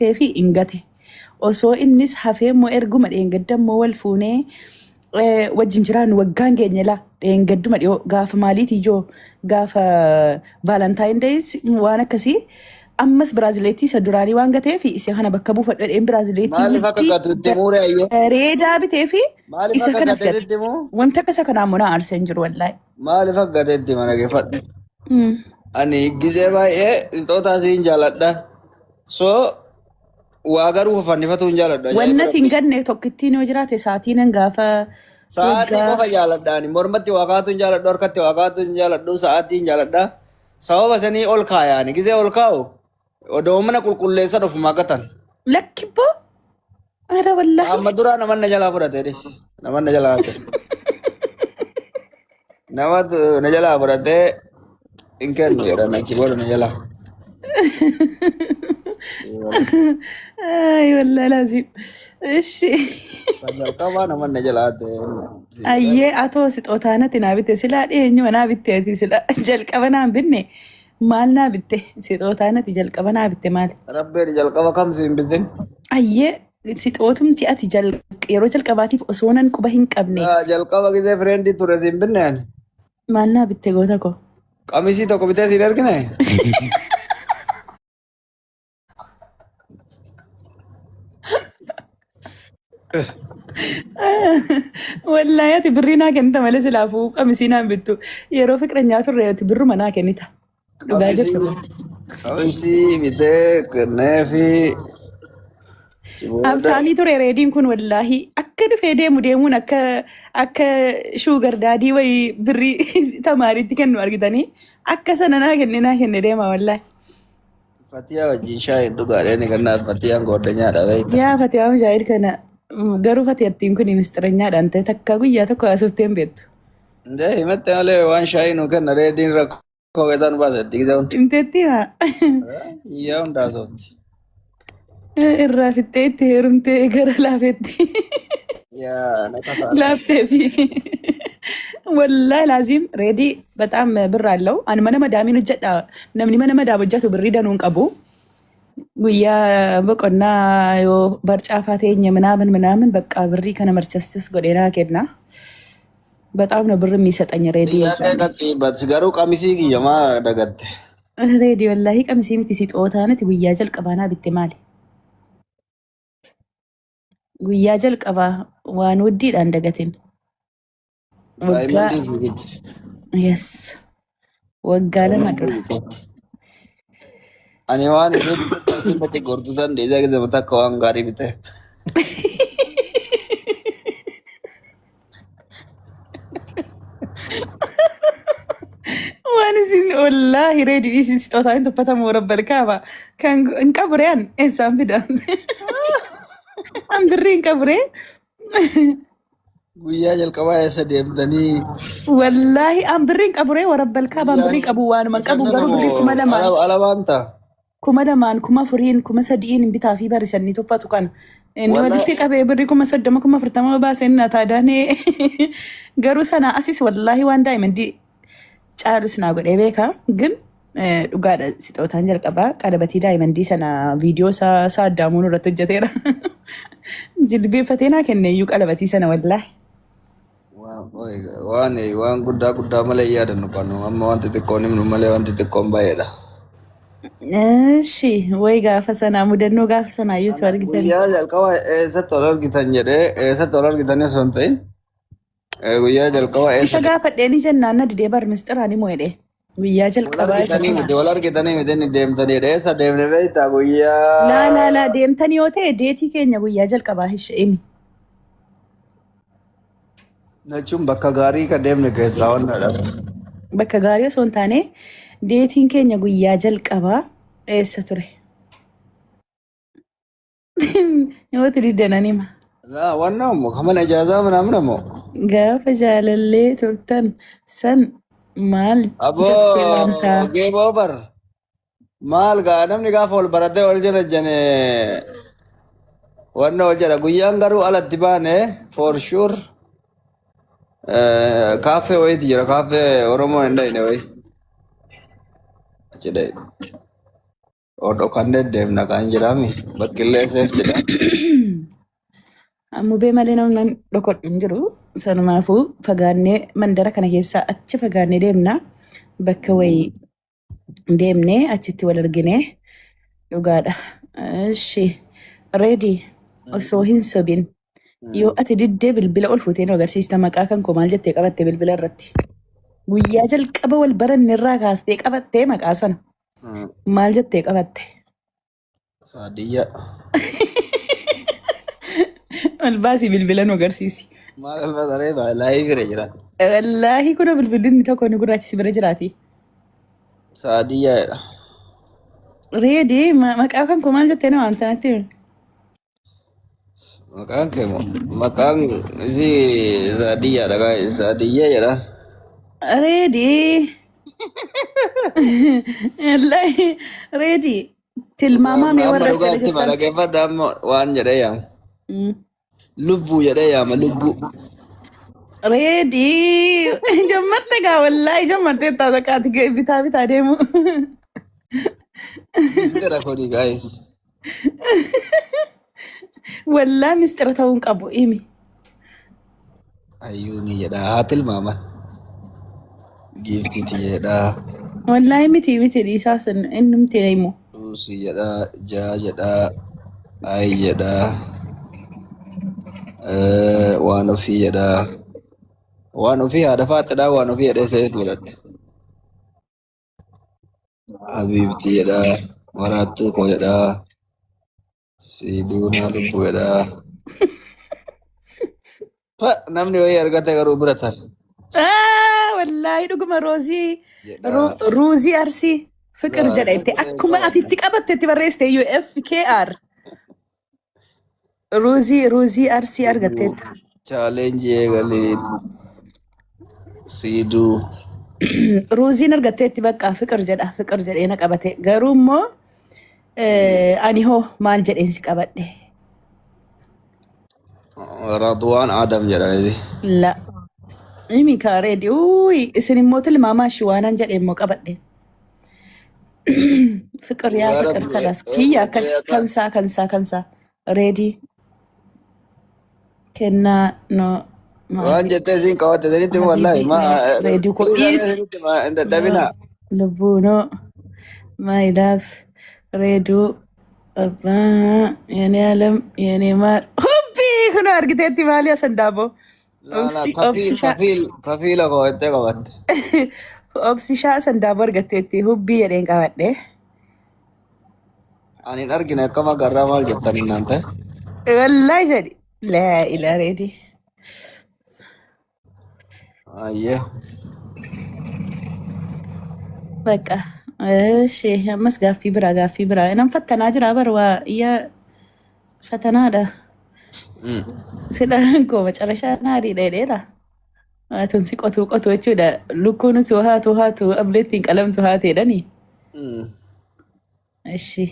bitee fi hin gate. Osoo innis hafee immoo erguma dheengadda immoo wal fuunee wajjin jiraannu waggaan keenya laa dheengadduma dhiyoo gaafa maaliiti ijoo gaafa Valentine Days waan akkasii ammas biraazileettii isa duraanii waan gatee fi isa kana bakka buufadhu jedheen biraazileettii Maaliif akka wuddii gatu itti muure ayyee? bareedaa bitee fi Maaliif isa akka kanas gate gate. sitti himuu? Wanta akka isa kanaa immoo na aarsee hin jiru wallaahi. Maaliif akka gate itti mana geeffadhu? Ani gizee baay'ee istootaa siin jaaladha. So waa garuu fafannifatu hin jaaladhu. Ajaa'iba Wanna hin rabbii. ganne tokkittiin yoo jiraate sa'aatiin an gaafa Sa'aatii waggaa qofa jaaladha ani. Mormatti waa kaatu hin jaaladhu, harkatti waa kaatu hin jaaladhu, sa'aatii hin jaaladha. Sababa sanii ol kaaya ani. Gizee ol kaa'u odoo mana qulqulleessan ofumaa gatan. lakkibboo ara wallaahi. Amma duraa naman na jalaa fudhate dhis. Naman na jalaa fudhate. Namatu na jalaa fudhatee hin kennu jedhan achi booda na jalaa. Ay wallaahi laazim. Ishi. Kan jalqabaa naman na jalaa ta'e. Ayyee atoo sixootaa natti naa bitte silaa dhiyeenyuma naa bitte ati silaa jalqaba naa hin binne maal naa bitte sixootaa natti jalqaba naa bitte maal? Rabbeen jalqaba kam si hin bitin? Ayyee sixootumti ati yeroo jalqabaatiif osoo nan quba hin qabne Jalqaba gisee fireendii ture si hin binne ani. maal naa bitte goota koo? Qamisii tokko bitee si hin ergine? Wallaahi ati birrii naa kennita malee silaafuu qamisii naan bittu. Yeroo fiqiranyaa turre ati birruma naa kennita. Dhugaa Qamisii jirtu. qamisii bitee kenneefi si booda Habtaamii ture reediin kun wallaahi akka dhufee deemu deemuun akka akka shuugar daadii wayii birrii tamaariitti kennu argitanii akka sana naa kenne naa kenne deema wallaahi. Fatiyaa wajjin shaayii dhugaadheen kanaaf Fatiyaan gooddanyaadha beekta. Yaa Fatiyaa Mujaahid kana garuu Fatiyattiin kun misxiranyaadhaan ta'e takka guyyaa tokko haasofteen hin beektu. Indee himatte malee waan shaayii nu kenna reediin rakkoo keessaa nu baasa itti gisee hundi. Himteetti haa Guyyaa hundaa soofti. irraa fixxee itti heerumtee gara laafetti Yaa na kafaata. laaftee fi wallaahi laaziim reedii በጣም ብር አለው ani mana madaamiin hojjedha namni mana madaam hojjetu birrii danuu hin qabu guyyaa boqonnaa yoo barcaafaa teenye ምናምን ምናምን በቃ birrii kana marchastis godhee naa kenna በጣም ነው ብር የሚሰጠኝ ሬዲ Xiyyaaqee የዛኔ qaccii garuu qamisii kiyya maa dagatte. ሬዲ ወላሂ ቀሚሴ miti sixootaa nati guyyaa jalqabaa naa bitte maali guyyaa jalqabaa waan wuddiidhaan dagatin waggaa Daa'imman sii bitte. yes waggaa lama dura Ani waan isin mati gortu san dhiisee gisee takka waan gaarii bite. Waan isin wallaahi reedii isin sixootaa hin tuffatamu rabbal kaaba kan hin qabu re'an eessaan fida an birrii hin qabu ree Guyyaa jalqabaa eessa deemtanii wallaahi an birrii hin qabu ree warabbal kaaba an birrii qabu waanuma hin qabu garuu birrii 2000 ala baanta. 2000 4000 3000 bitaa fi barisanii tuffatu kana. Inni Wallaahi walitti qabee birrii 30,000 40,000 baasee na taadaanee garuu sana asis wallaahi waan daa'imandi caalus naa godhee beeka. Gin dhugaadha sixootaan jalqabaa qalabatii daa'imandii sana viidiyoo isaa addaamuun irratti hojjeteera. Jilbeeffatee naa kenne iyyuu qalabatii sana wallaahi. Waan waan guddaa guddaa malee hin yaadannu qabnu amma wanti xiqqoon himnu malee wanti xiqqoon baay'eedha. Eshi wayi gaafa sanaa mudannoo gaafa sanaa iyyuu argitan. Guyyaa jalqaba eessatti wal argitan jedhee eessatti wal argitan osoo hin ta'in guyyaa jalqaba Isa eessa gaafadheeni jennaan na didee bar misxiraan himu jedhee. Guyyaa wal jalqabaa isa argitanii kana. miti wal argitanii miti inni deemtanii jedhee eessa deemne beektaa Laa guyyaa laa laa deemtanii yoo ta'e deetii keenya guyyaa jalqabaa himi. Jechuun bakka gaarii kan deemne keessaa wannaadha. Bakka gaarii osoo hin taane deetiin keenya guyyaa jalqabaa eessa ture? Yoo itti diddan hima. Laa wanna ammoo kaman ijaazaa ምናምን ammoo. Gaafa jaalallee turtan san maal Aboo jettee waamtaa? game over. Maal gaa namni gaafa wal baratee wal jala jane wanna wal jala guyyaan garuu alatti baane for sure kaaffee wayiiti jira kaaffee Oromoo hin dhayne wayi achi dhayne. Dhokannee deemna kan jiraami. Bakkillee seeftidha. Mubee malee namni dhokodhu hin jiru. Sanumaafuu fagaannee mandara kana keessaa achi fagaannee deemna. Bakka wayii deemnee achitti wal arginee dhugaadha. Ishi reedi osoo hin sobin yoo ati diddee bilbila ol fuutee nu agarsiista maqaa kan koo maal jettee qabatte bilbila irratti. Guyyaa jalqaba wal baranne irraa kaastee qabattee maqaa sana maal jettee qabatte? Saadiyya. Ol baasii bilbila nu agarsiisi. Maal albataree laayii bira jira. Wallaahi kun bilbilli inni tokko inni gurraachi si bira jiraati. Saadiyya jedha. Reedi maqaa kan koo maal jettee na waamta natti himi. Maqaan kee moo? Maqaan isii Saadiyyaadha guys. Saadiyya jedha. Reedi. Wallaahi reedi tilmaamaa mee Amma warra dhugaa sirra itti jirtan. dhaggeeffadha amma waan jedhee yaama. Lubbuu jedhee yaama lubbuu. Reedi jammarte gaa wallaahi jammartee taata kaati bitaa bitaa deemu. Mistera kuni guys. Wallaa mistira ta'uu hin qabu himi. Ayyuuni jedha haa tilmaaman. Giiftiti jedha. Wallaahi miti miti dhiisaa sun innumti na himu. Suusi jedha. Jaa jedha. Ayi jedha. Waan ofii jedha. Waan ofii haadha faaxidhaa waan ofii jedhee seef godhadhe. Habiibti jedha. Maraattuu koo jedha. Siiduunaa lubbuu jedha. Fa namni wayii argate garuu bira tara. Ah, wallaahi dhuguma roozii Jedha. Ruuzii arsii fiqir Laa, jedha itti akkuma ati itti qabatte itti barreessite iyyuu FKR ruuzii ruuzii arsii argatteetta. Chaalenjii eegalee siiduu. Ruuziin argatteetti bakka fiqir jedha fiqir jedhee na qabate garuu immoo ani hoo maal jedheen si qabadhe. Radwaan Adam jedha. La. Imi kaareedi uuyi isin immoo tilmaamaa shi waanan jedhe immoo qabadhe. Fiqir yaa Dhugaa fiqir rabbi kalas kiyya akkas kansaa kansaa kansaa reedii kennaa no Waan maali jettee isiin qabatte isinitti himu wallaahi habibi ma no reedii koo dhiisaa dhiis isinitti ma hin no dadhabinaa. lubbuu no my love reeduu abbaa የኔ ዓለም የኔ ማር hubbii kun argiteetti maali asan daaboo Laa laa obsi kafiil obsishaa kafiil kafiila koo jettee qabatte. obsishaa asan daaboo argatteetti hubbii jedheen qabadhe. Ani hin argine akkam agarraa maal jettan innaan ta'e. Wallaahi jedhi laa ilaa reedii. Ayyee. Bakka እሺ ammas gaaffii biraa gaaffii biraa nan fattanaa jira bar waa iyya fatanaadha. Sidhaan koo macarashaa naariidha jedheera. Tumsi qotuu qotuu jechuudha. Lukkuun utuu haatu haatu ableettiin qalamtu haateedhani. Ishi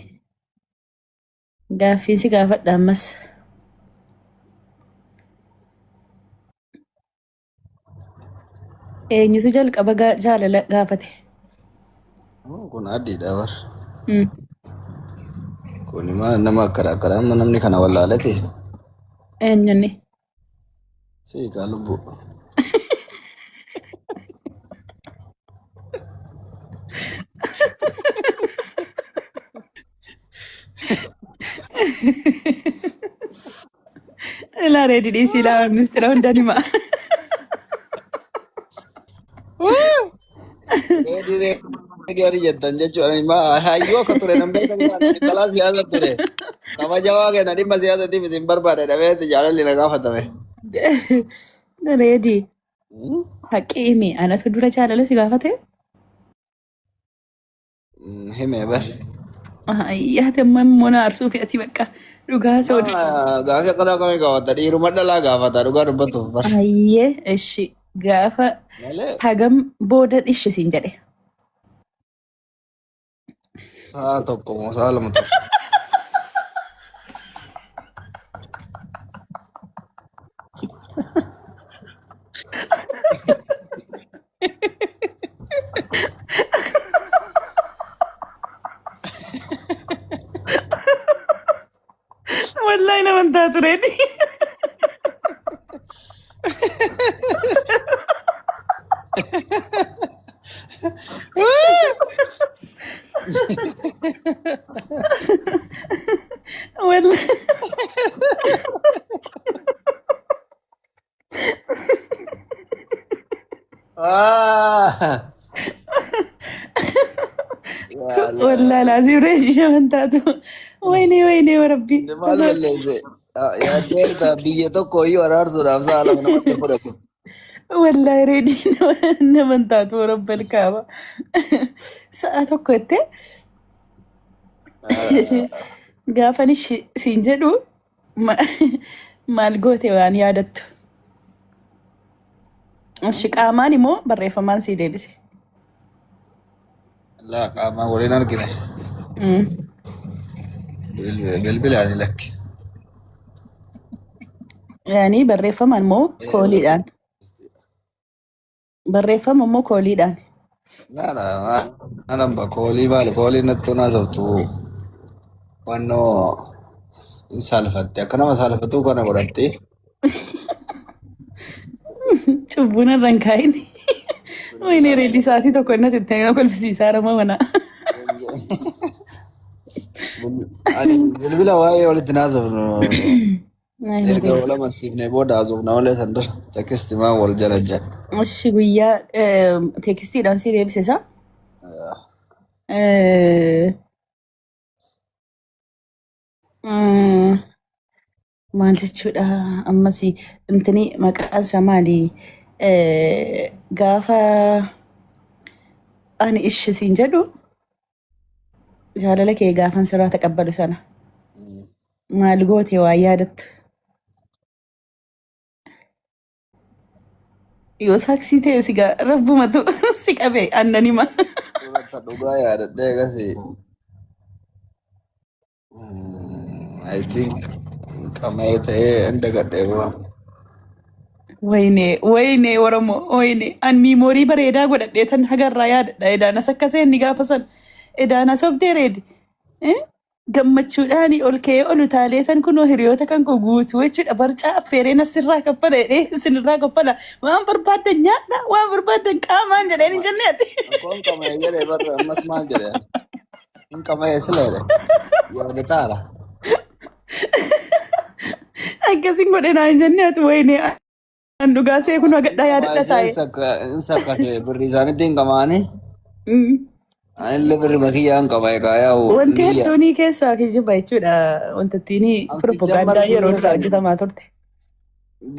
gaaffiin si gaafadha ammas. Eenyutu jalqaba jaalala gaafate? Kun adiidha bar. Kun maal nama akkana akkana amma namni kana wallaalate. Eenyunni? Siiqaa lubbuu. Ilaa reedi dhiisii ilaa ministeera hunda nima. Reedii reedii adii jettan jechuudha. Ani maa hayyuu akka ture nan beekan dhalaa siyaasa ture. Kabaja waa kenna dhimma siyaasatiif isin barbaade dhabeetti jaalalli na gaafatame. Reedi haqqi himi anatu dura jaalala si gaafate? Hime bar. Yaate amma immoo na aarsuu fi ati bakka dhugaa soodha. Maa gaafii akkanaa akkamii gaafata dhiiruma dhalaa gaafata dhugaa dubbatuuf bar. Ayyee ishi gaafa Malee hagam booda dhishi siin jedhe. sa'a tokko moo sa'a lama ture. Wallaahi naman taatu reedi. Wallaahi. Ah! Wallaahi laazim reedi naman taatu. Wayne wayne warabbi. Maal balleesse? Yaaddeerta biyya tokko iyyuu araarsuudhaaf sa'a lama namatti fudhatu. Wallaahi reedi naman taatu rabbal kaaba. Sa'a tokko jettee gaafan siin jedhu maal goote waan yaadattu. Ishi qaamaan immoo barreeffamaan sii deebise. Laa qaamaan waliin argine. Bilbilaan lakki. Yaani barreeffamaan immoo kooliidhaan. Barreeffama immoo kooliidhaan. Laa laa maalan koolii maali koolii natti naasoftu wannoo hin saalfatte akka nama saalfatuu kana godhatte. Cubbuun irra hin kaa'in. Wayne reedii sa'aatii tokko inni itti kolfisiisaa rama mana. Ani bilbila waa'ee walitti naasofnu erga wal amansiifnee booda haasofna malee san dura text maa wal jala jan. Ishi guyyaa textiidhaan si deebise isaa. Maal jechuudha ammas intini maqaan isaa maali? Gaafa ani ishi siin jedhu jaalala kee gaafan sirraa taqabbalu sana maal goote waa yaadattu? Yoo saaksii ta'e si gaa rabbumatu si qabe aannan hima. Suurata dhugaa yaadadhee akkasii. I think qama'ee ta'ee hin dagadhee bu'aa. Wayne wayne Oromoo wayne an memory bareedaa godhadhee tan hagarraa yaadadha edaanas akka seenni gaafa san edaanas obdee reedi. Gammachuudhaan ol ka'ee ol utaalee tan kunoo hiriyoota kan koo guutuu jechuudha barcaa affeereen asirraa kaffala jedhee isinirraa kaffala waan barbaaddan nyaadha waan barbaaddan qaamaan jedheen hin jenne ati. Akkoon qama'ee jedhee barra ammas maal jedhee? Hin qama'ee sila jedhe. Yaadataara. Akkasiin godhe naa hin jenne ati wayne an dhugaa see kun hagadhaa yaadadha taa'e. Hin sakkate birri isaaniitti hin qama'anii. Anillee birri makiyyaa hin qaba egaa yaa'u. Wanti hedduun keessaa kijiba jechuudha. Wanta ittiin propagaandaa yeroo duraa hojjetamaa turte.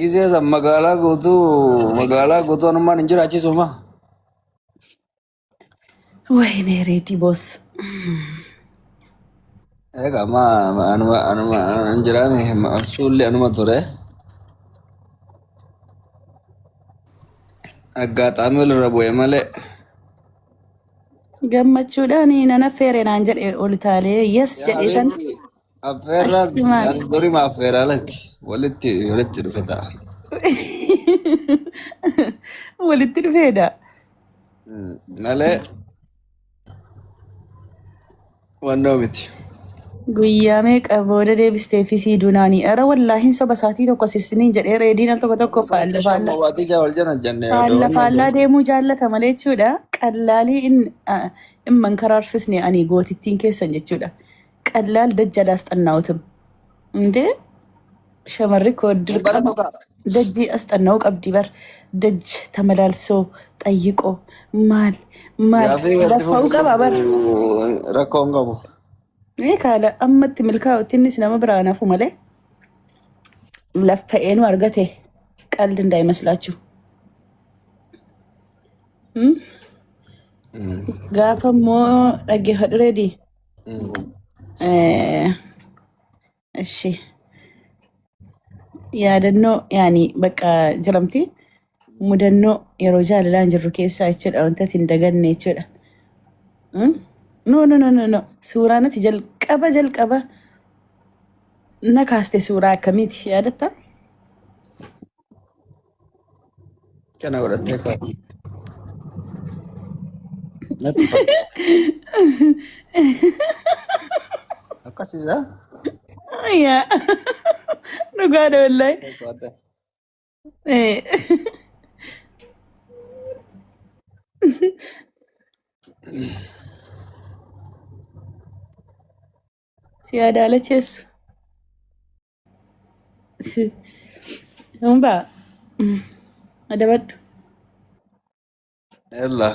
Gizee san magaalaa guutuu anummaan hin jiraachisuma. Wayne reedi boss. Egaa ma anuma hin jiraame suulli anuma ture. Aggaxaamii walirra bu'e malee. Gammachuudhaan nan affeere naan jedhe ol taalee yes jedhee tan. Affeerraa Achumaan. durima affeeraa lakki walitti dhufe ta'a. Walitti dhufeedha. Malee wannoo miti. Guyyaa meeqa booda deebistee fi sii dunaanii ara wallaahi soba saatii tokko sissiniin jedhee reediin al tokko tokko faalla faalla. Waatii wal jala jennee Faalla faallaa deemuu jaallata malee jechuudha. Qallaalii hin mankaraarsisne ani gootittiin keessan jechuudha. Qallaal dajjalaas xannaa'utum. Indee shamarri koo dirqama dajjii as xannaa'uu qabdi bar. Dajj tamalaalsoo xayyiqoo maal maal Gaafii irratti laffa'uu qaba bar. Rakkoo hin qabu. Ee kaala ammatti milkaa'utti innis nama biraan hafu malee laffa'ee nu argate qaldi እንዳይመስላችሁ። Gaafa immoo dhaggeeffadhu reedii. Ishi yaadannoo yaani bakka jedhamti mudannoo yeroo jaalalaan jirru keessaa jechuudha wanta ati hin daganne jechuudha. No, no, no, no, no, suuraan ati jalqaba jalqaba na kaaste suuraa akkamiiti yaadatta? Kana godhattee kaa'u. Natti fakkaata. Akkasiisa? Yaa dhugaadha wallaahi. Eh. Si adaalacheessu. Humbaa adabadhu. Yalla.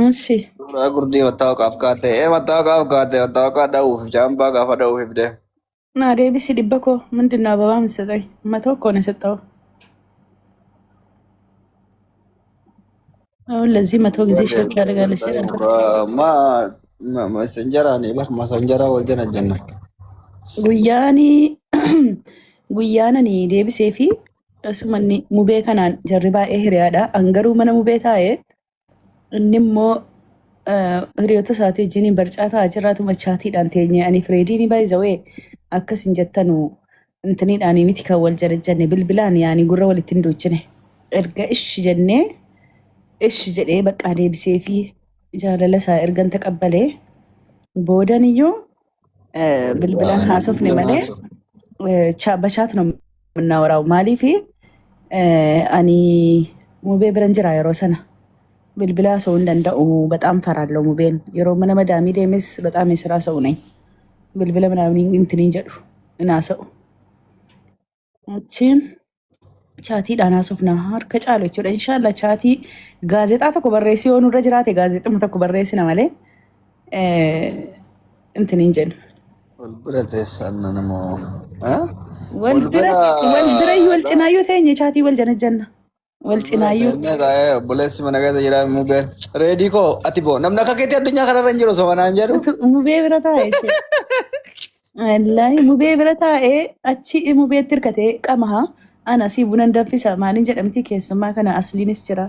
Eshi. Suuraa gurdii mattaawaqaaf kaate. Ee mattaawaqaaf kaate mattaawaqaa dha'uuf jaambaa gaafa dha'uuf deem. ና deebisi dhibba koo ምንድን ነው አበባ የምትሰጠኝ? መቶ እኮ ነው የሰጠው። አሁን ለዚህ 100 ጊዜ shake ያደርጋለች። Ma masanjaraani bar masanjaraa wal jala jenna. Guyyaani guyyaan ani deebisee fi asumanni mubee kanaan jarri baay'ee hiriyaadha. An garuu mana mubee taa'ee inni immoo hiriyoota isaatii wajjin barcaa taa'aa jiraatuma chaatiidhaan teenye ani fireediin baay'izawee akkas hin jettanu intiniidhaan miti kan wal jala jenne bilbilaan yaani gurra walitti hin duuchine. Erga ishi jennee ishi jedhee baqqaa deebisee fi jaalala isaa ergan taqabbalee boodan iyyuu bilbilaan haasofne malee በ chat ነው የምናወራው። Maaliif ani mubee biran jira yeroo sana bilbila haasa'uu hin danda'u በጣም ፈራለሁ mubeen yeroo mana madaamii deemes በጣም የስራ ሰው ነኝ bilbila ምናምን እንትን hin jedhu hin haasa'u. Achiin chaatiidhaan haasofna harka caalu jechuudha. Inshallah chaatii gaazexaa tokko barreessuu yoo nurra jiraate gaazexuma tokko barreessina malee እንትን hin jennu. Wal bira teessan namoo. Wal bira wal bira wal cinaayyuu teenye chaatii wal janajjanna. Wal cinaayyuu. Obboleessi mana keessa jira mubeen. Reedii koo ati boo namni akka keetii addunyaa kanarra hin jiru osoo manaan jedhu. Mubee bira taa'e jechuudha. Wallaahi mubee bira taa'ee achi mubeetti hirkatee qamaha. Ana asii bunan danfisa maaliin jedhamti keessummaa kana asliinis jira.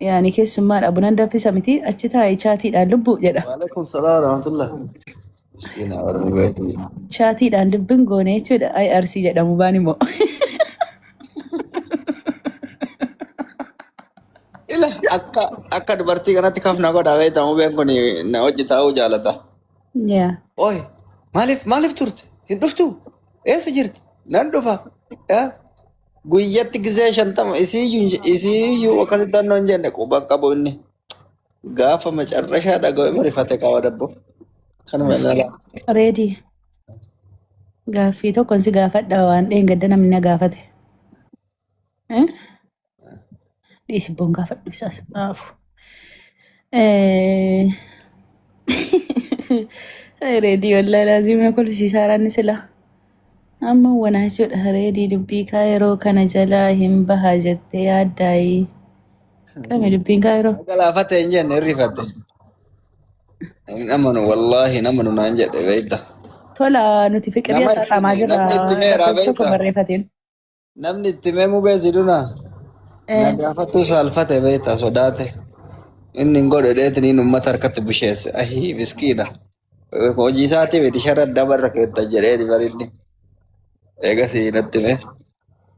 Yaani keessummaadha bunan danfisa miti achi taa'ee chaatiidhaan lubbu jedha. Waalaikum salaam wa rahmatullah. Miskiina warra mubee. Chaatiidhaan dubbin goone jechuudha. IRC jedhamu baan immoo. Ila akka akka dubartii kanatti kafna godha beektaa mubeen kun na hojii taa'uu jaalata. Yaa. Oy maaliif maaliif turte hin dhuftu eessa jirti nan dhufa guyyatti gizee 50 isiiyyuu isiiyyuu akkasitti annoo hin jenne quban qabu inni gaafa macarrashaa dhaga'e marifate qaba dabbo kanuma ilaalaa. Reedii. Gaaffii tokkon si gaafadha waan dheengadda namni na gaafate. Eh? Dhiisibboon gaafadhu isaas aafu. Reedii wallaahi laazima kolfisiisaa sila. Amma wanaa jechuudha reedii dubbii kaayiroo kana jalaa hin baha jettee yaaddaayi. Kami dubbiin kaayiroo? Galaafate hin jenne hirrifate. Hin amanu wallaahi hin amanu naan jedhe beekta. Tola nuti fiqirii Nama haxaaxamaa itti jirra namni itti meeraa lakkoofsa tokko beekta. barreeffateen. Namni itti mee mubee siduna. Na gaafatu saalfate beekta sodaate. Inni hin godhu dheetiniin uummata harkatti busheesse. Ahii miskiina. Hojii isaatii miti shara dabarra keetta jedhee barinni. Eegas natti mee.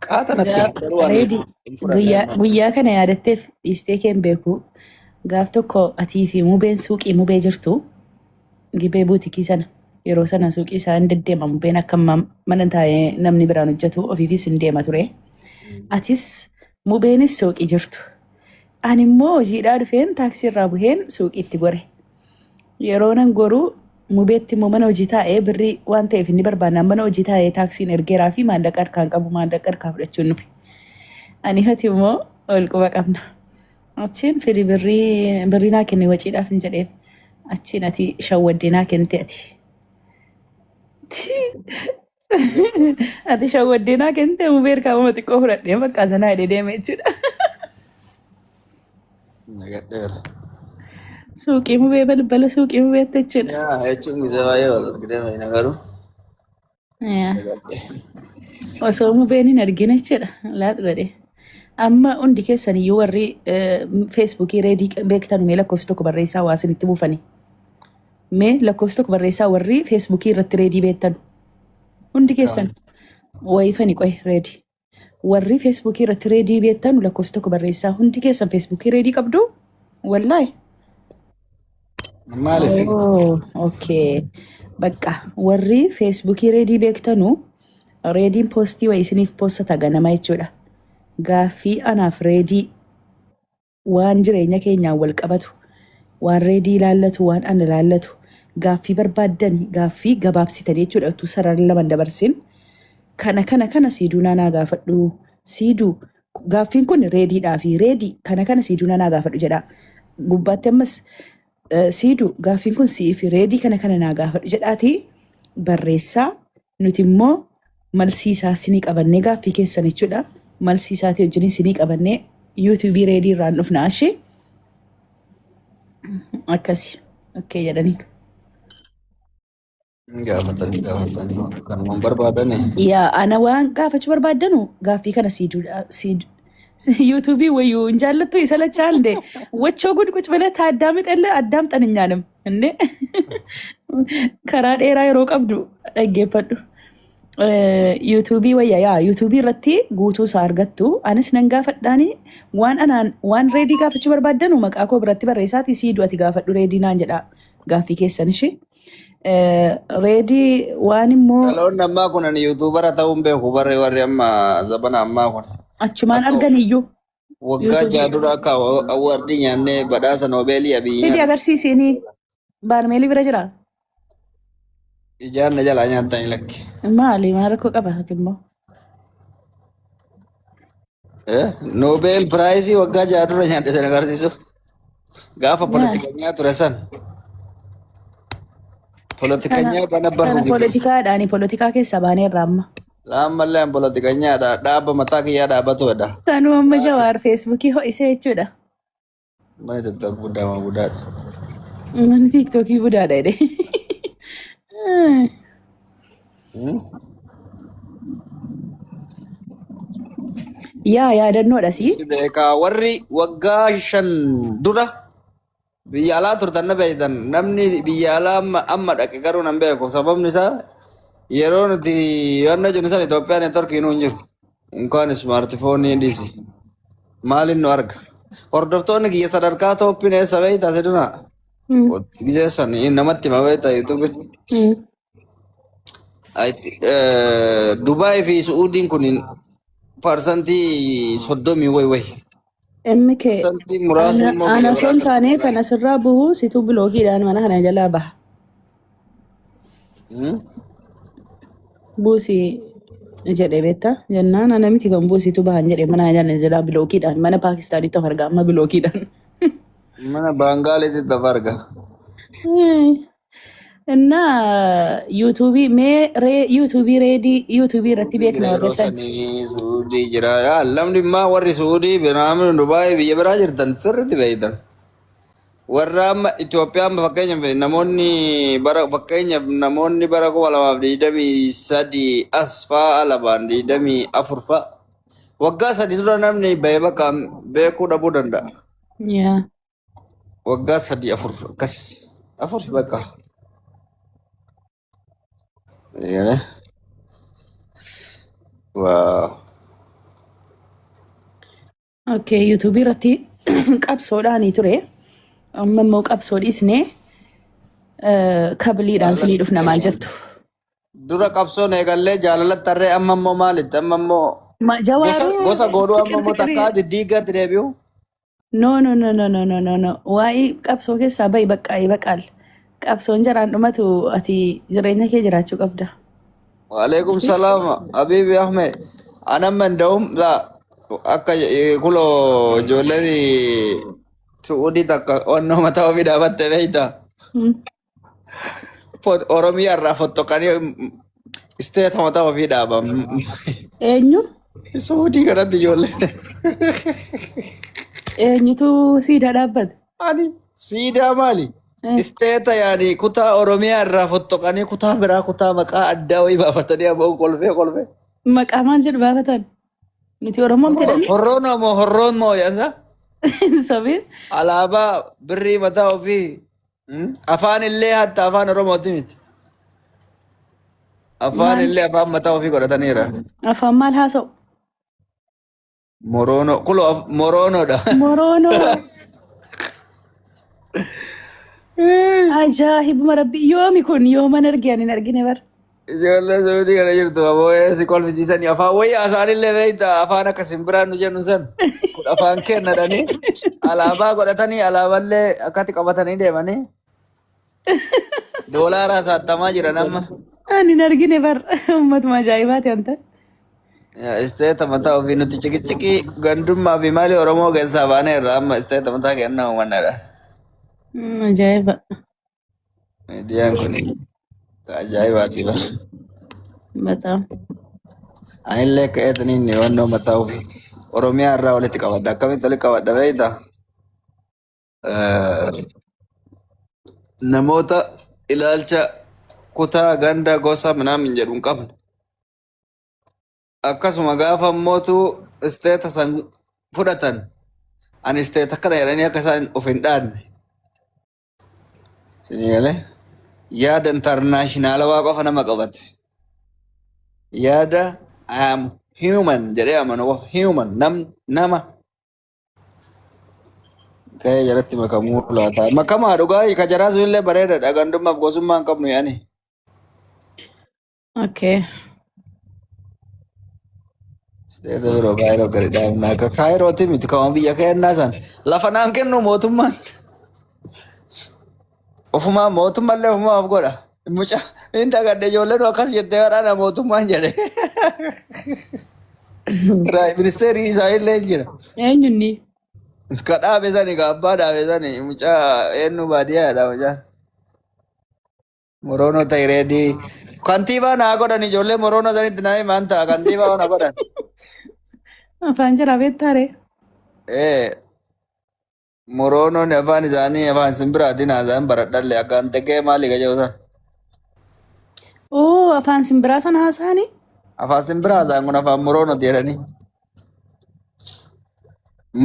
Qaata natti hime garuu ani Reedi hin fudhanne guyyaa amma. guyyaa kana yaadatteef dhiistee kee hin beeku. Gaaf tokko atii fi mubeen suuqii mubee jirtu gibee buutikii sana yeroo sana suuqii isaa hin deddeema mubeen akka ammaa mana taa'ee namni biraan hojjetu ofiifis hin deema ture. Atis mubeenis suuqii jirtu. Ani immoo hojiidhaa dhufeen taaksii irraa buheen suuqiitti gore. Yeroo nan goruu mubeetti immoo mana hojii taa'ee birrii waan ta'eef inni barbaannaan mana hojii taa'ee taaksiin ergeeraa fi maallaqa harkaan qabu maallaqa harkaa fudhachuun dhufe. Ani hati immoo ol quba qabna. Achiin fidi birrii birrii naa kenni waciidhaaf hin jedheen. Achiin ati shawwaddee naa kennite ati. Ati shawwaddee naa kennite mubee harkaa uma xiqqoo fudhadhee bakka sanaa hidhee deeme jechuudha. Nagadheera. Suuqii mubee balbala suuqii mubeetti jechuudha. Yaa jechuun gisee baay'ee wal argitee fayyina garuu. Yaa. Osoo mubeen hin argine jechuudha. Laat godhe. Amma hundi keessan iyyuu warri feesbuukii reedii beektan mee lakkoofsa tokko barreessaa waa isinitti buufani. Mee lakkoofsa tokko barreessaa warri feesbuukii irratti reedii beektan. Hundi keessan wayifani qoy reedii. Warri feesbuukii irratti reedii beektan lakkoofsa tokko barreessaa. Hundi keessan feesbuukii reedii qabdu? Wallaahi. Maaliif? Oh, okay. Bakka warri Feesbuukii Reedii beektanu Reediin poostii wayii isiniif poostata ganama jechuudha. Gaaffii anaaf Reedii waan jireenya keenyaan wal qabatu, waan Reedii ilaallatu, waan ana ilaallatu, gaaffii barbaaddan gaaffii gabaabsitanii jechuudha utuu sarara lama hin dabarsin. Kana kana kana siiduunaa naa gaafadhu. Siiduu gaaffiin kun Reediidhaa fi Reedii kana kana siiduunaa naa gaafadhu jedha. Gubbaatti ammas Siidu gaaffiin kun si'ii fi Reedii kana kana naa gaafadhu jedhaatii barreessaa nuti immoo malsii isaa sinii qabannee gaaffii keessan jechuudha. Malsii isaatii wajjin sinii qabannee yuutuubii Reedii irraan dhufna ashee akkasi okkee jedhanii. Gaafatanii gaafatanii kanuma barbaadani. Yaa ana waan gaafachuu barbaaddanu gaaffii kana siiduudha. Siidu yuutuubii wayyuu hin jaallattu isa lachaa እንዴ ወቸው ጉድ ቁጭ ብለህ ታዳምጥ የለ አዳምጠን እኛንም እንዴ karaa dheeraa yeroo qabdu dhaggeeffadhu. Yuutuubii wayya yaa yuutuubii irratti guutuu isaa argattu anis nan gaafadhaani waan anaan waan Reedii gaafachuu barbaaddanu maqaa koo biratti barreessaati Siiduu ati gaafadhu Reedii naan jedha gaaffii keessan ishee. Reedii waan immoo Dhaloonni ammaa kun ani yuutuubara ta'uu hin beeku barri warri amma zabana ammaa kun. Achumaan Akka argan iyyuu waggaa jaha yuutuubii. Dura akka awwaardii nyaannee badhaasa noobeelii Abiyyi Fidi nyaata. Agarsiisiinii baarmeelii bira jira. Ijaan na jalaa nyaatanii lakki. Maali maal rakkoo qaba ati immoo? Noobeel piraayisii waggaa jaha dura nyaadhe sana agarsiisu. Gaafa Maali? politikanyaa ture san. Sana Politikanyaa bana sana barru giddu. poolitikaadhaani poolitikaa keessaa baaneerra amma. Ammallee an politikanyaadha. Dhaaba mataa kiyyaa dhaabatudha. Sanuu amma Baase. Jawaar Feesbuukii ho'isee jechuudha. Mana TikTok guddaa moo guddaadha. Manni Tiiktookii budaadha jedhe. Yaa yaadannoodha si. Si beekaa warri waggaa 5 dura biyya alaa turtan na beektan namni biyya alaa amma amma dhaqe garuu nan beeku sababni isaa yeroo nuti yoonna jennu san Itoophiyaa neetworkiin hin jiru. Unkaan ismaartifoonii dhiisi. Maaliin nu arga? Hordoftoonni kiyya sadarkaa tooppiin eessa beektaa siduna? Gizee san namatti hima beektaa yuutuubiin. Dubaay fi Su'uudiin kun parsantii 30 wayi wayi. MK Parsantii muraasni ana immoo ana biyya osoo hin biraa taane kan kan asirraa buhu situu bilookiidhaan mana kana jalaa baha. Buusi jedhe beektaa jennaan ana miti kan buusitu bahan jedhe mana kana jalaa bilookiidhaan mana Paakistaanitti of argaa amma bilookiidhaan. Mana Baangaaliitti of arga. እና yuutuubii mee ree yuutuubii Reedii yuutuubii irratti Jira beekna yeroo hordoftan. sanii Suudii jira. Yaa lamni immoo warri Suudii namni Dubaay biyya biraa jirtan sirriitti beektan. Warra amma Itoophiyaa amma fakkeenyaaf namoonni bara fakkeenyaaf namoonni bara 2023 as fa'a alabaan 24 fa'a waggaa 3 dura namni bahe bakka beekuu dhabuu danda'a. Yaa. Waggaa 3 4 akkas afur bakka. Eegale. Waa. Okay, yuutuubii irratti qabsoodhaanii ture. Amma immoo qabsoo dhiisnee kabiliidhaan sinii dhufna maal jettu? Dura qabsoon eegallee jaalalatti tarree amma immoo maalitti amma immoo gosa Jawaaruu gosa godhuu amma fiqir immoo fiqirii. takkaa diddiigatti deebi'u. No, no, no, no, no, no, no, no. Waa'ee qabsoo keessaa ba'i baqqaa baqaal. Qabsoon jaraan dhumatu ati jireenya kee jiraachuu qabda. Waalaikum salaam Habibi Ahmed. Anamma nda'um la akka kuloo ijoolleen Su'uudii takka onnoo mataa ofii dhaabatte beektaa? Oromiyaa irraa fottoqanii isteeta mataa ofii dhaaban. Eenyu? Su'uudii kanatti ijoolleen. Eenyutu siidaa dhaabbate? Ani siidaa maali? Isteeta yaani kutaa Oromiyaa irraa fottoqanii kutaa biraa kutaa maqaa addaa wayii baafatanii aboo kolfee kolfee. Maqaa maal jedhu baafatan? Nuti Oromoo miti jedhanii? Horroon moo horroon moo yaasa? Sabiin. Alaabaa birrii mataa ofii. Afaan illee hatta afaan Oromooti miti. Afaan Maal? illee afaan mataa ofii godhataniira. Afaan maal haasa'u? Moroonoo kulo moroonoodha. Moroonoo. Ajaa'ibuma rabbi yoomi kun yooman arge ani hin argine bar. Ijoollee Saudii kana jirtu aboo si kolfisiisanii afaan wayyaa isaanillee beekta afaan akka simbiraan nu jennu san kun afaan kennadhanii alaabaa godhatanii alaaballee akkatti qabatanii deemanii doolaaraa saattamaa jiran amma. Ani hin argine bar uummatuma ajaa'ibaati anta. Isteeta mataa ofii nuti ciqiciqii gandummaa fi maalii Oromoo keessaa baaneerra amma isteeta mataa kennaa uummannaadha. Ajaa'iba. Miidiyaan kun ajaa'ibaati bar. Bataam. Anillee akka eetaniin hubannoo mataa ofii Oromiyaa irraa walitti qabadha. Akkamitti walitti qabadha beektaa? Namoota ilaalcha kutaa ganda gosa minaamin jedhu hin qabne. Akkasuma gaafa mootu isteeta san fudhatan ani isteeta kana jedhanii akka isaan of hin dhaanne. Isinii galee yaada intarnaashinaalawaa qofa nama qabate. Yaada I am human jedhee amanu qofa human nama ka'ee jalatti makamuu laata. Makamaa dhugaa ka jaraa sunillee bareedaadha gandummaaf gosummaa hin qabnu yaani. Okay. Isteeta biroo kaayiroo gadi dhaabna akka kaayirooti miti kama biyya kennaa san lafa naan kennu mootummaan. Ofumaa mootummallee ofumaa of godha. Mucaa hin dagadhe ijoolleen akkas jettee badhaadha mootummaan jedhe. Ministeerri isaanillee hin jira. Eenyunni? Ka dhaabe sani ka abbaa dhaabe sani mucaa eenyu baadiyyaadha mucaan. Moroonoo ta'e reedii. Kantiibaa naa godhan ijoollee moroonoo sanitti naa himaan ta'a kantiibaa na godhan. Afaan jaraa beektaare? Ee moroonoon afaan isaanii afaan simbiraatiin haasa'an baradhalle akka antekee maali ka jedhu san. Oo afaan simbiraa sana haasa'anii? Afaan simbiraa haasa'an kun afaan moroonooti jedhanii.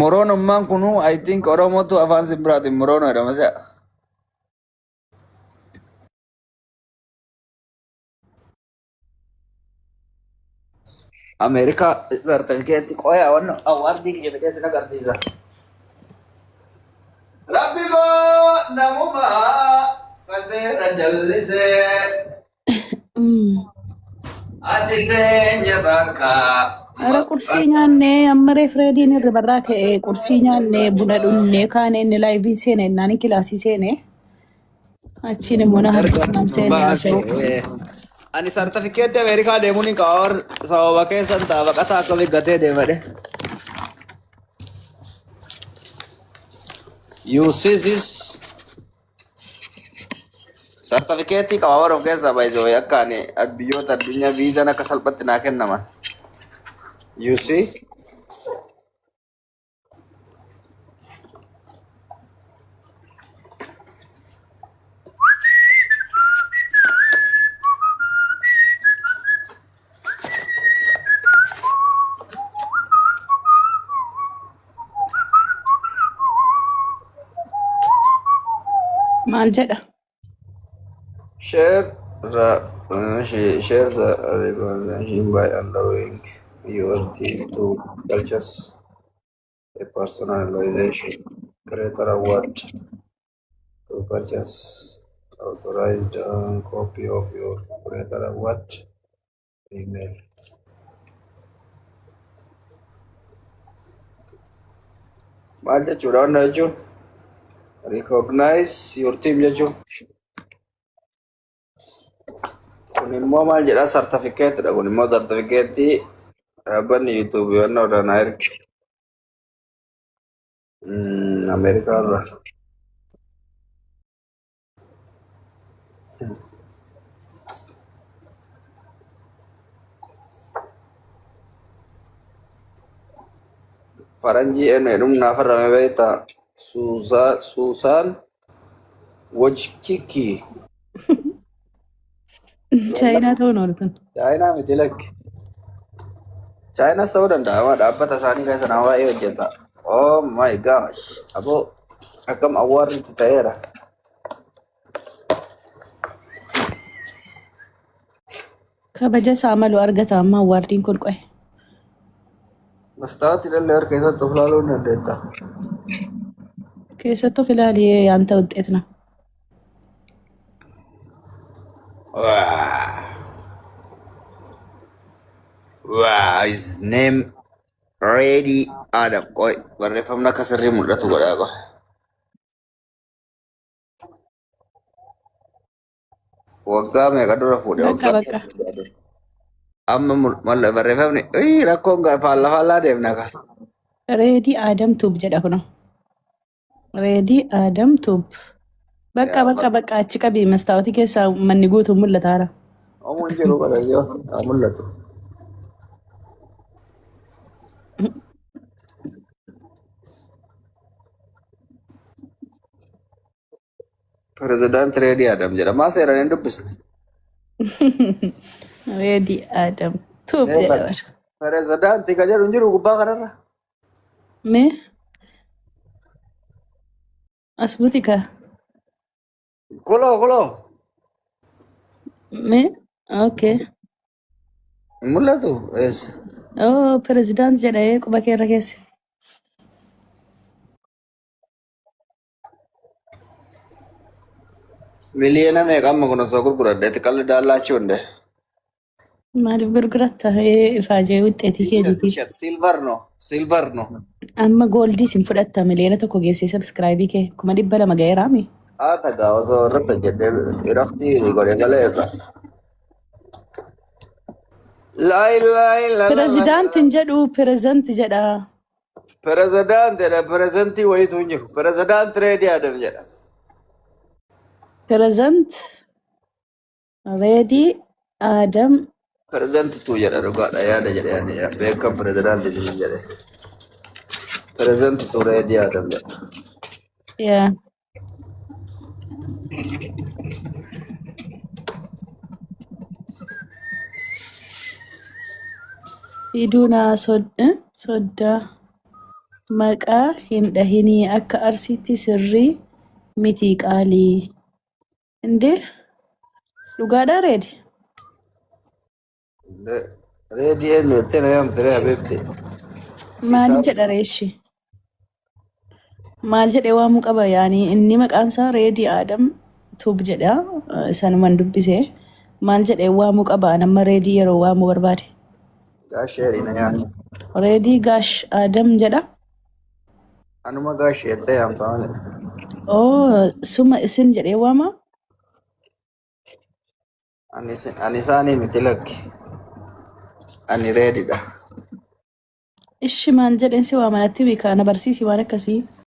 Moroonummaan kunuu I think Oromootu afaan simbiraatiin moroonoo jedhama si'a. Ameerikaa sartifikeetti qoyaa wanno awwaardii kiyya fidee sin agarsiisa. Rabbi koo namumaa kan seera jallisee ati teenya takka. Ara qursii nyaannee amma reef reediin hirribarraa ka'ee qursii nyaannee buna dhunnee kaanee inni laayivii seene innaan kilaasii seene achiin immoo na harkisnaan seene haasa'e. Ani sartifikeetti Ameerikaa deemuun hin qaba sababa keessan ta'a baqataa akkamii gatee deemadhe. You see this sartifikeetii qaba bara of keessaa baay'isoo akka ani biyyoota addunyaa viizaan akka salphatti naa kennaman. You see? Maal jedha? Share the share the representation by allowing your team to purchase a personalization creator award to purchase authorized copy of your creator award email. Maal jechuudha wanna jechuun? Recognize your team jechuun. Kun immoo maal jedhaa sartifikeetidha. Kun immoo sartifikeettii dhaabbanni YouTube wanna irraa naa erge. Ameerikaa irraa. Faranjii eenyu jedhamu naaf irrame beektaa? Suusaan Wojcicki. Chaayinaa ta'uun oolu kun. Chaayinaa miti lakki. Chaayinaas ta'uu danda'a. Amma dhaabbata isaanii keessa nama baay'ee hojjeta. Oh my gosh. Aboo akkam awwaarri itti ta'eera. Kabaja isaa malu argata amma awwaardiin kun qo'e. Mastaawatii illee harka keessatti of ilaaluu ni dandeetta. Keessatti of ilaali yaanta wuxeet na. Waa. Waa. His name Ready Adam. Qoy barreeffamni akka sirrii mul'atu godhaa qoy. Waggaa meeqa dura fuudhe? Bakka Waggaa bakka. 3 dura. Amma barreeffamni rakkoon faallaa faallaa deemna ka. Reedii Adam Tube jedha kuno. Reedii Adam Tube. Bakka Yaa bakka bakka achi qabii mastaawotii keessaa manni guutuun mul'ataara. Omuun jiru bara yoo haa mul'atu. Pirezidaanti Reedii Adam jedha. Maa seeraan hin dubbisne? Reedii Adam Tube jedha bara. Pirezidaantii ka jedhu hin jiru gubbaa kanarra. Mee as buti kaa. Kuloo kuloo. Mee okay. Hin mul'atu? Eessa? Oh, pirezidaant jedha quba kee irra keessa. Miliyoona meeqa amma kun osoo gurguradheeti qalli daallachuu hunde. Maaliif gurguratta? Ifaajee wuxxeetii keetiiti. Tishat silver no silver no. Amma goldii sin fudhatta 1 million geessee subscribe kee 200,000 ga'eeraami. Haa tagaa osoo irratti hojjedhee raftii godhe malee irra. Laa ilaaha illallah. Pirezidaant hin jedhu present jedha. Pirezidaant jedha pirezidantii wayiitu hin jiru. Pirezidaant Reedii Adam jedha. Present Reedii Adam. Pirezidantitu jedha dhugaadha yaada jedhe ani beekam pirezidaantii isin jedhe. Pirezidantitu Reedii Adam jedha. Yaa. Fiduunaa soddaa maqaa hin dhahinii akka arsiitti sirrii miti qaalii. Indee dhugaadhaa Reedi? Reedii eenyu jettee na yaamte ree habiibti. Maaliin Isaan jedha reeshi? Maal jedhee waamuu qaba yaani inni maqaan isaa Reedii Adam Tube jedha isanuman dubbise. Maal jedhee waamuu qaba nama Reedii yeroo waamuu barbaade? Gaasheedhi na yaamte. Reedii Gaash Adam jedha. Anuma gaashee jettee yaamta malee. Oh, suma isin jedhee waama? Ani isaanii miti lakki. Ani reedidha. Ishi maal jedheen si waama natti beekaa na barsiisi waan akkasii.